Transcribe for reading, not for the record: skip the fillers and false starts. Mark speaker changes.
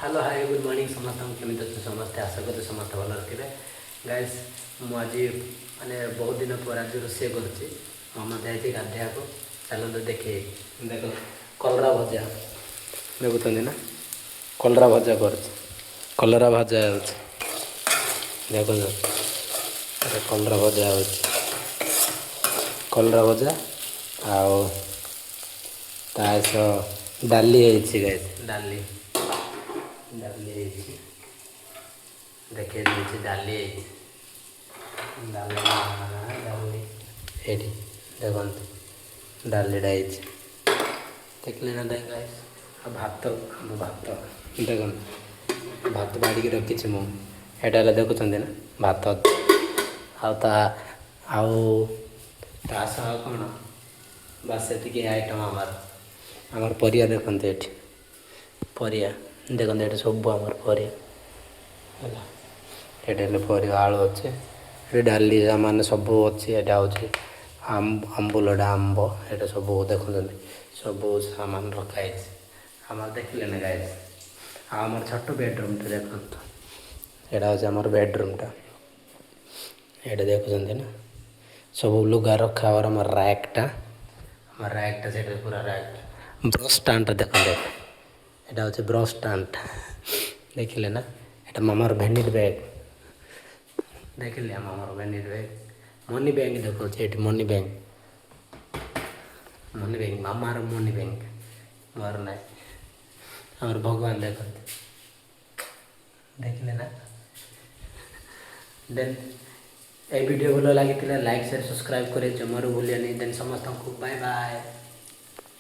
Speaker 1: Hello, high, good morning ସମସ୍ତଙ୍କୁ। କେମିତି ଅଛନ୍ତି ସମସ୍ତେ? ଆଶା କରୁଛି ସମସ୍ତେ ଭଲରେ ଥିବେ। ଗାଇସ୍, ମୁଁ ଆଜି ମାନେ ବହୁତ ଦିନ ପରେ ଆଜି ରୋଷେଇ କରୁଛି। ମାମା ଯାଇଛି ଗାଧେଇବାକୁ। ଚାଲନ୍ତୁ ଦେଖି। ଦେଖ, କଲରା ଭଜା ଦେଖୁଛନ୍ତି ନା? କଲରା ଭଜା କରୁଛି। କଲରା ଭଜା ହେଉଛି, ଦେଖନ୍ତୁ। ଏଟା କଲରା ଭଜା ହେଉଛି, କଲରା ଭଜା। ଆଉ ତା ସହ ଡାଲି ହେଇଛି ଗାଇସ୍, ଡାଲି, ଡାଲି ହେଇଛି। ଦେଖେଇ ଦେଇଛି, ଡାଲି ହେଇଛି। ଡାଲମା, ଡାଲି ଏଇଠି ଦେଖନ୍ତୁ, ଡାଲିଟା ହେଇଛି। ଦେଖିଲେ ନା ଗାଇସ୍? ଆଉ ଭାତ, ଆମ ଭାତ ଦେଖନ୍ତୁ। ଭାତ ବାଡ଼ିକି ରଖିଛି ମୁଁ। ଏଇଟା ହେଲେ ଦେଖୁଛନ୍ତି ନା ଭାତ। ଆଉ ତା ସହ କ'ଣ? ବାସ୍, ସେତିକି ଆଇଟମ୍ ଆମର। ଆମର ପରିବା ଦେଖନ୍ତୁ ଏଠି, ପରିବା ଦେଖନ୍ତୁ ଏଠି, ସବୁ ଆମର ପରିବା ହେଲା। ଏଠି ହେଲେ ପରିବା, ଆଳୁ ଅଛି ଏଠି, ଡାଲି ସାମାନ ସବୁ ଅଛି। ଏଇଟା ହେଉଛି ଆମ୍ବୁଲଟା, ଆମ୍ବ। ଏଇଟା ସବୁ ଦେଖୁଛନ୍ତି, ସବୁ ସାମାନ ରଖା ହେଇଛି ଆମର। ଦେଖିଲେ ନା ଗାଇସ୍? ଆଉ ଆମର ଛୋଟ ବେଡ଼ରୁମ୍ଟା ଦେଖନ୍ତୁ। ଏଇଟା ହେଉଛି ଆମର ବେଡ଼ରୁମ୍ଟା। ଏଇଟା ଦେଖୁଛନ୍ତି ନା? ସବୁ ଲୁଗା ରଖା ହେବାର ଆମର ରାକ୍ଟା, ଆମର ରାକ୍ଟା ସେଇଟା ପୁରା ରାକ୍। ବ୍ରସ୍ ଷ୍ଟାଣ୍ଡଟା ଦେଖନ୍ତୁ ଏଇଟା। ଏଇଟା ହେଉଛି ବ୍ରସ୍ ଷ୍ଟାଣ୍ଡ, ଦେଖିଲେ ନା? ଏଇଟା ମାମାର ଭ୍ୟାନିଟି ବ୍ୟାଗ୍। ଦେଖିଲେ, ମାମାର ଭ୍ୟାନିଟି ବ୍ୟାଗ୍। ମନି ବ୍ୟାଙ୍କ ଦେଖାଉଛି ଏଠି, ମନି ବ୍ୟାଙ୍କ, ମନି ବ୍ୟାଙ୍କ, ମାମାର ମନି ବ୍ୟାଙ୍କ, ମୋର ନାହିଁ। ଆମର ଭଗବାନ ଦେଖନ୍ତୁ, ଦେଖିଲେ ନା? ଦେନ୍ ଏଇ ଭିଡ଼ିଓ ଭଲ ଲାଗିଥିଲେ ଲାଇକ୍, ସେୟାର, ସବସ୍କ୍ରାଇବ୍ କରି ଜମାରୁ ଭୁଲିବେନି। ଦେନ୍ ସମସ୍ତଙ୍କୁ ବାଏ ବାଏ।